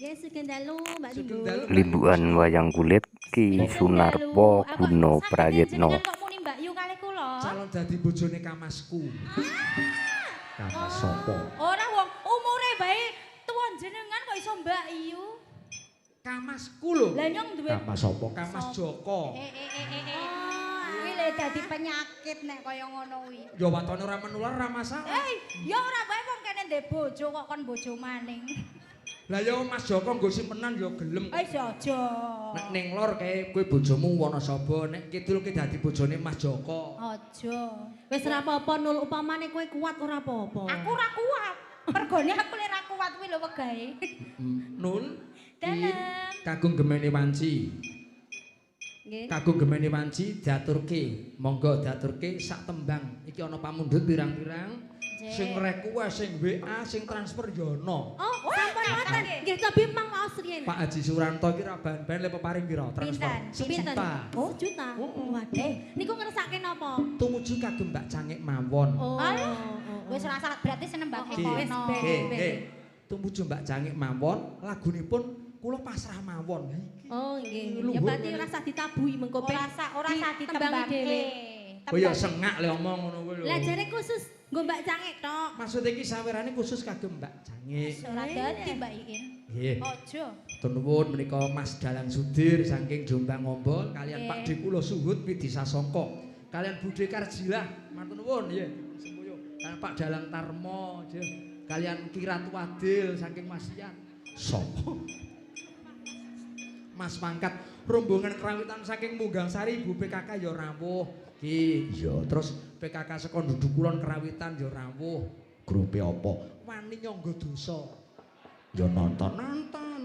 Nggih, sugeng dalu Mbak Sugeng Limbu. dalu. Limbukan wayang kulit Ki Sugeng dalu. Sunarpo Apa Guna saged Prayitno. jenengan kok muni Mbak Yu kalih kula? Calon dadi bojone Kamasku. Kamas sapa? Ora wong umure bae tuwa jenengan kok iso Mbak Yu. Kamasku lho. Lah nyong duwe Kamas sapa? Kamas Joko. Eh eh eh eh. eh. Kuwi lho dadi penyakit nek kaya ngono kuwi. Ya watone ora menular ora masalah. Eh, ya ora bae wong kene ndek bojo kok kon bojo maning. Lah ya Mas Joko nggo simpenan ya gelem. Eh aja. Nek ning lor kae kowe bojomu Wonosobo, nek kidul ki dadi bojone Mas Joko. Aja. Wis ora apa-apa nul upamane kowe kuat ora apa-apa. Aku ora kuat. Mergone aku lek ora kuat kuwi lho wegahe. Nul. Dalem. Kagung gemene wanci. Nggih. Kagung gemene wanci diaturke. Monggo diaturke sak tembang. Iki ana pamundhut pirang-pirang. Sing request, sing WA, sing transfer ya ana. Oh, sampun wonten. Nggih, cobi mang waos riyen. Pak Haji Suranto iki ra bahan-bahan le peparing pira transfer? Pinten? Pinten? Sejuta. Oh, sejuta. Waduh. Niku ngersake napa? Tumuju kagem Mbak Cangik mawon. Oh. Alah, Wis ora salah berarti senembake Nggih. kono. Nggih, nggih. Tumuju Mbak Cangik mawon, lagunipun kula pasrah mawon. Iki. Oh, nggih. Luhur Ya berarti ngene. ora usah ditabuhi mengko ben. Ora usah ditembangi ditembangke. dhewe. Kowe ya sengak le omong ngono kuwi lho. Lah jare khusus nggo Mbak Cangik tok. Maksud iki sawerane khusus kagem Mbak Cangik. Ora dadi Mbak Iin. Nggih. Aja. Nuwun menika Mas Dalang Sudir saking Jombang Ngombol kalian Nggih. Pak D kula Suhud Widi Sasongko. Kalian Bude Karjilah, matur nuwun nggih. Semboyo. Kalian Pak Dalang Tarmo, nggih. Kalian Ki Ratu Adil saking Masian. Sopo? Mas Pangkat rombongan kerawitan saking Munggangsari Ibu PKK ya rawuh. Ki, iya terus PKK saka Dudukulon kerawitan ya rawuh. Grupe apa? Wani nyangga dosa. Ya nonton. Nonton.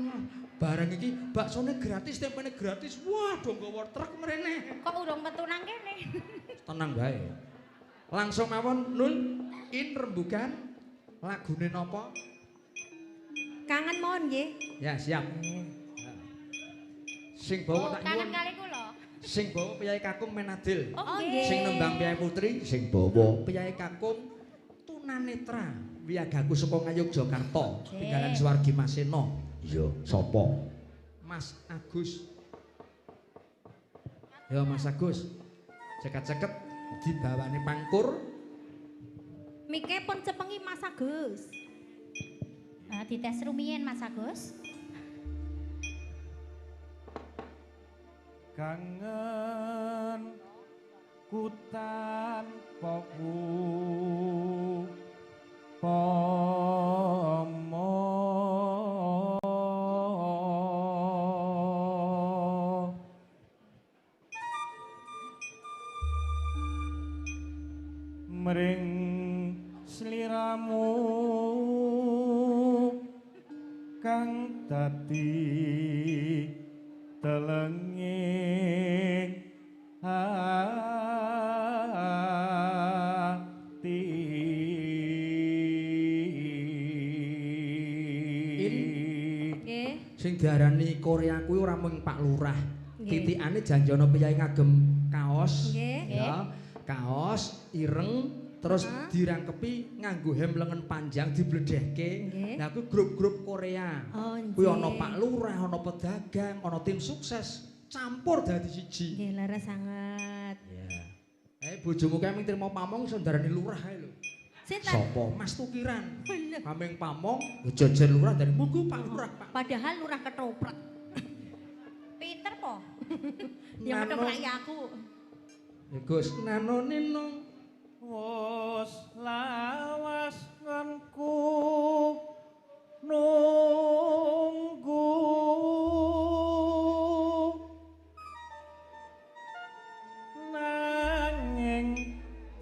Bareng iki baksone gratis, tempene gratis. Wah, do nggawa truk mrene. Kok urung metu nang kene? Tenang wae. Langsung mawon Nul in rembugan lagune napa? Kangen mawon nggih. Ya, siap. Sing bawa Oh, tak kangen nyuwun. kali kula. Sing bawa priyayi kakung Menadil. Oh, nggih. Sing nembang priyayi putri, sing bawa priyayi kakung tunanetra wiyagaku saka Ngayogyakarta, tinggalan Swargi Masena. Iya, sapa? Mas Agus. Ya Mas Agus. Ceket-ceket dibawane pangkur. Mike pun cepengi Mas Agus. Nah, dites rumiyin Mas Agus. Kangen ku tanpa upama mring sliramu kang dadi telenging ati. Nggih. Sing diarani Korea kuwi ora mung Pak Lurah. Nggih. Titikane janji ana priyayi ngagem kaos. Nggih. Ya, kaos ireng terus dirangkepi nganggo hem lengan panjang dibledehke. Nggih. Lah kuwi grup-grup Korea. Oh, Kuwi ana nggih. Pak Lurah, ana pedagang, ana tim sukses, campur dadi siji. Nggih, leres sanget. Iya. Eh bojomu kae mung trimo pamong iso ndarani lurah ae lho. Sinten? Sopo? Mas Tukiran. Paming pamong jejer lurah dari monggo Pak Lurah, Pak. Padahal lurah ketoprak. Pinter po. Yang ketoprak ya aku. Ya Gus, nano nino Wus lawas nganku nunggu nanging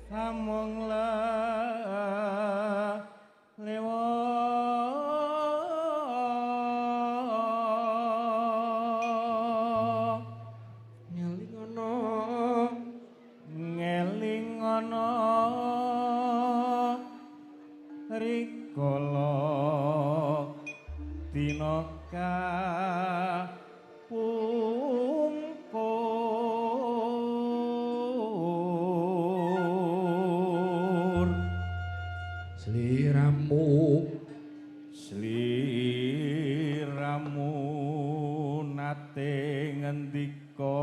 samung lewa ngeling ana ngeling ana rikala dina kapungkur sliramu sliramu Sandika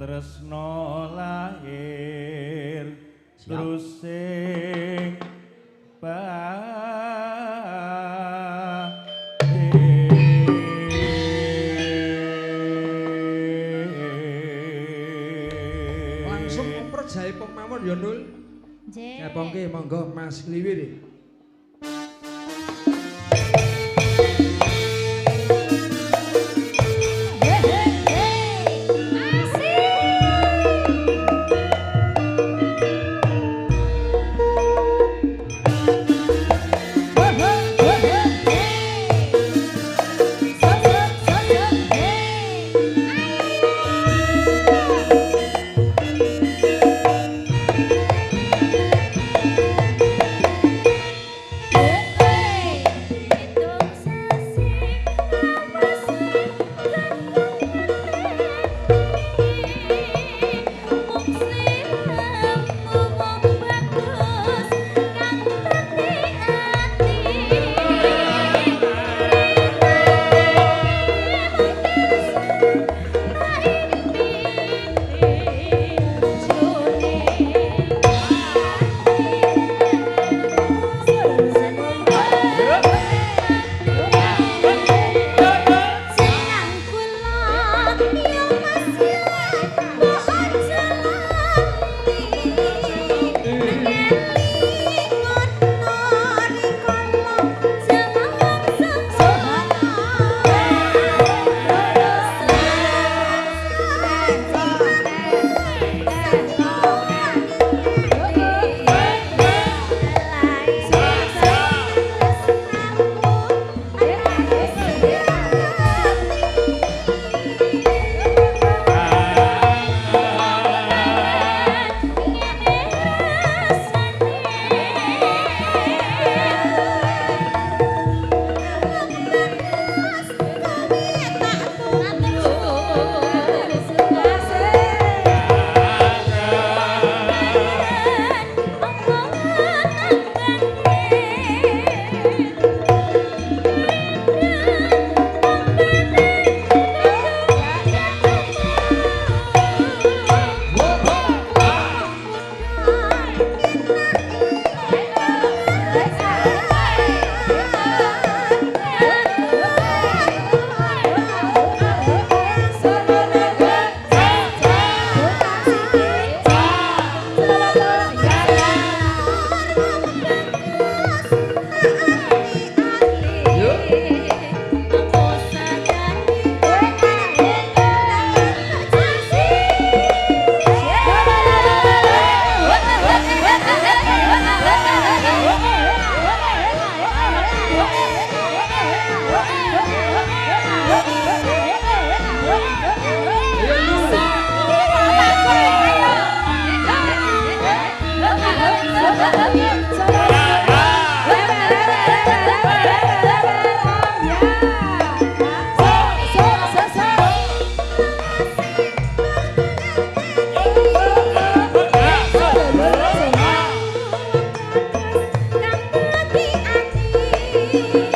tresna lahir terus sing langsung oper jaipong mawon ya Nul. Nggih. Jaipongke monggo Mas Kliwir. Thank you.